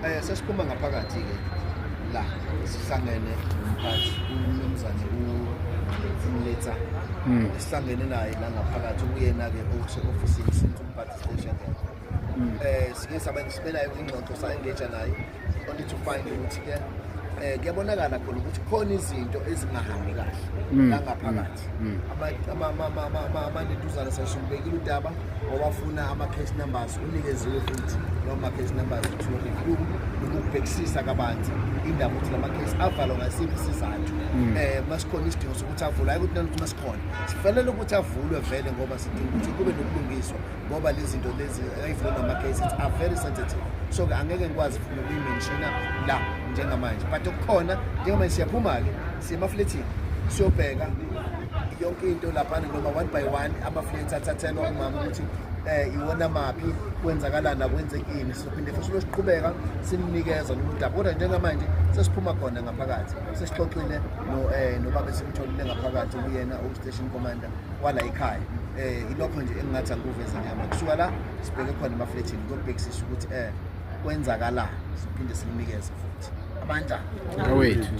Sesiphuma ngaphakathi-ke la, sihlangene nomphathi umnumzane uMletsa. Sihlangene naye la ngaphakathi, ukuyena-ke ose-ofisini since umphathi station. Sike sabe sibe nayo ingxoxo, sa-engage naye only to find ukuthi-ke kuyabonakala khona ukuthi khona izinto ezingahambi kahle la ngaphakathi. Amanentuzana sasubekile udaba owafuna ama-case numbers, unikeziwe futhi lawo ma-case numbers to review nokubhekisisa kabanzi indaba ukuthi lama case avalwa ngasiphi isizathu. Masikhona isidingo sokuthi avulwe, hayi ukuthi nanokuthi masikhona sifanele ukuthi avulwe vele, ngoba sidinga ukuthi kube nobulungiswa, ngoba lezi zinto lezi ayivulwe nama-cases are very sensitive. So-ke angeke ngikwazi futhi nokuyimentiona la njengamanje, but okukhona njengamanje siyaphuma-ke, siye emafletini, siyobheka yonke into laphana, noma one by one ama-flats athathelwa umama ukuthi iwona maphi, kwenzakalani, akwenzekini. Sizophinde futhi siqhubeka simnikeza lolu daba, kodwa njengamanje sesiphuma khona ngaphakathi, sesixoxile no nobaba esimtholile ngaphakathi, kuyena u-station commander wala ekhaya. Ilokho nje engingathi angikuveze njengamanje. Kusuka la sibheke khona emafletini kuyobhekisisa ukuthi kwenzakalani, siphinde simnikeze futhi amandla. Awethu.